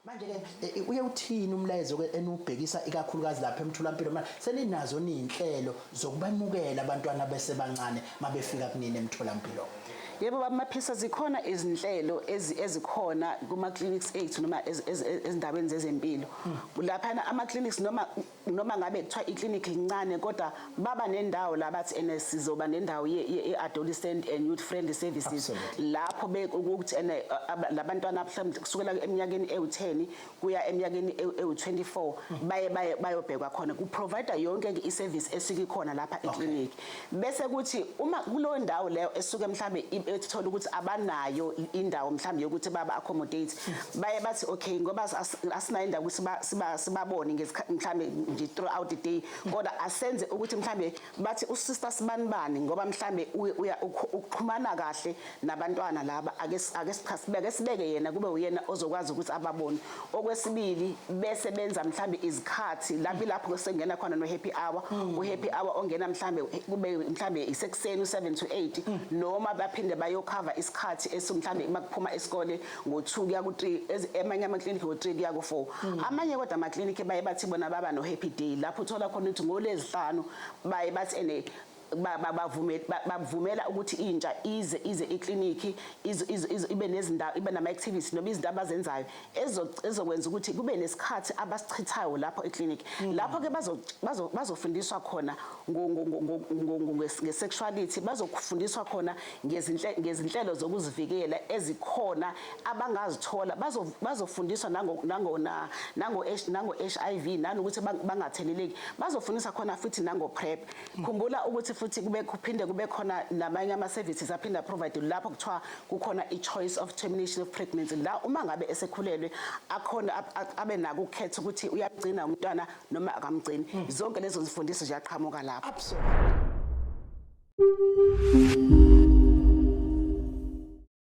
Manje-ke uye uthini umlayezo ke eniwubhekisa ikakhulukazi lapha emtholampilo manje seninazo niy'nhlelo zokubemukela abantwana besebancane mabefika kunini emtholampilo? Yebo baba Maphisa, zikhona izinhlelo ezikhona kuma clinics ethu noma ezindaweni zezempilo. Laphana ama clinics, noma ngabe kuthiwa iclinic lincane, kodwa baba nendawo la bathi ene sizoba nendawo ye-adolescent and youth friendly services, lapho ukuthi ene labantwana mhlawumbe kusukela eminyakeni ewu-10 kuya eminyakeni ewu-24 baye bayobhekwa khona, ku-provide yonke ke i-service esuke ikhona lapha eclinic. Bese kuthi uma kuleyo ndawo leyo esuke mhlambe ethola ukuthi abanayo indawo mhlambe yokuthi baba accommodate, baye bathi okay, ngoba asinayo indawo ukuthi sibabone ngesikhathi mhlambe nje throughout the day, kodwa asenze ukuthi mhlambe bathi usister sibanibani, ngoba mhlambe uya ukuxhumana kahle nabantwana laba, ake sibeke yena kube uyena ozokwazi ukuthi ababone. Okwesibili, bese benza mhlambe izikhathi lapho sengena khona no happy hour, u happy hour ongena mhlambe kube mhlambe isekuseni u7 to 8, noma baphinde bayocover isikhathi esumhlambe makuphuma isikole ngo2 kuya ku3, amanye ama clinic ngo3 kuya ku4. Amanye kodwa ama clinic baye bathi bona baba no happy day, lapho uthola khona ukuthi ngolwezihlanu baye bathi ene bavumela ukuthi intsha ize ekliniki, ibe nezindawo, ibe nama activities noma izinto abazenzayo ezokwenza ukuthi kube nesikhathi abasichithayo lapho ekliniki, lapho ke bazofundiswa khona nge-sexuality, bazofundiswa khona ngezinhlelo zokuzivikela ezikhona abangazithola, bazofundiswa nango HIV nanokuthi bangatheleleki, bazofundiswa khona futhi nango PrEP. Khumbula ukuthi futhi kube kuphinde kube khona namanye ama services aphinda provide lapho kuthiwa kukhona i-choice of termination of pregnancy, la uma ngabe esekhulelwe akhona abe nako ukukhetha ukuthi uyagcina umntwana noma akamgcini. Zonke lezo zifundiso ziyaqhamuka lapho. Absolutely.